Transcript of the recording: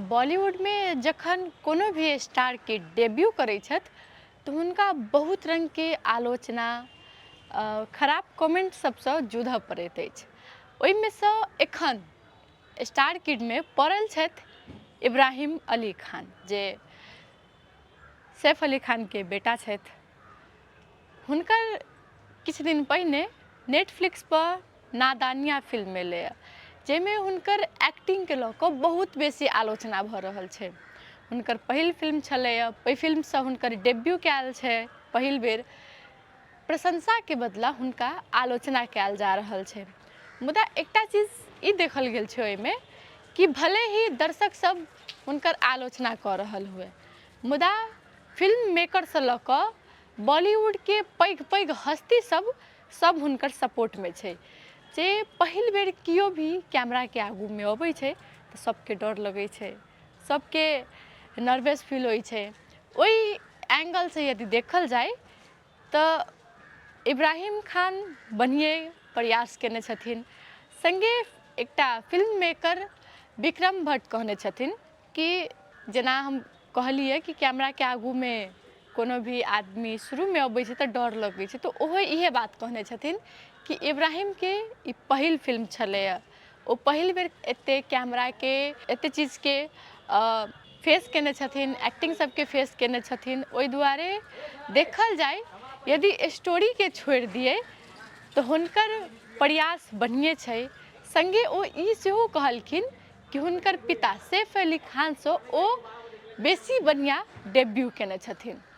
बॉलीवुडमे जखन कोनो भी स्टारके डेब्यू करै छथि तऽ हुनका बहुत रङ्गके आलोचना, खराब कमेन्ट सबसँ जूझऽ पड़ैत अछि। ओहिमे सँ एखन स्टार किडमे पड़ल छथि इब्राहिम अली खान, जे सैफ अली खानके बेटा छथि। हुनकर किछु दिन पहिने नेटफ्लिक्सपर नादानिया फिल्म एलैए, जाहिमे हुनकर एक्टिंगके लऽ कऽ बहुत बेसी आलोचना भऽ रहल छै। हुनकर पहिल फिल्म छलैए, ओहि फिल्मसँ हुनकर डेब्यू कयल छै। पहिल बेर प्रशंसाके बदला हुनका आलोचना कयल जा रहल छै। मुदा एकटा चीज ई देखल गेल छै ओहिमे कि भले ही दर्शक सब हुनकर आलोचना कऽ रहल हुए, मुदा फिल्म मेकरसँ लऽ कऽ बॉलीवुडके पैघ पैघ हस्ती सब सब हुनकर सपोर्टमे छै। जे पहिल बेर केओ भी कैमराके आगूमे अबै छै तऽ सबके डर लगै छै, सबके नर्वस फील होइ छै। ओहि एङ्गलसँ यदि देखल जाय तऽ इब्राहिम खान बढ़िएँ प्रयास कयने छथिन। सङ्गे एकटा फिल्म मेकर विक्रम भट्ट कहने छथिन कि जेना हम कहलियै कि कैमराके आगूमे कोनो भी आदमी शुरूमे अबै छै तऽ डर लगै छै, तऽ ओहो इएह बात कहने छथिन कि इब्राहिमके ई पहिल फिल्म छलैए, ओ पहिल बेर एतेक कैमराके एतेक चीजके फेस केने छथिन, एक्टिंग सबके फेस केने छथिन। ओहि दुआरे देखल जाय यदि स्टोरीके छोड़ि दियै तऽ हुनकर प्रयास बढ़िएँ छै। सङ्गे ओ ई सेहो कहलखिन कि हुनकर पिता सैफ अली खानसँ ओ बेसी बढ़िआँ डेब्यू केने छथिन।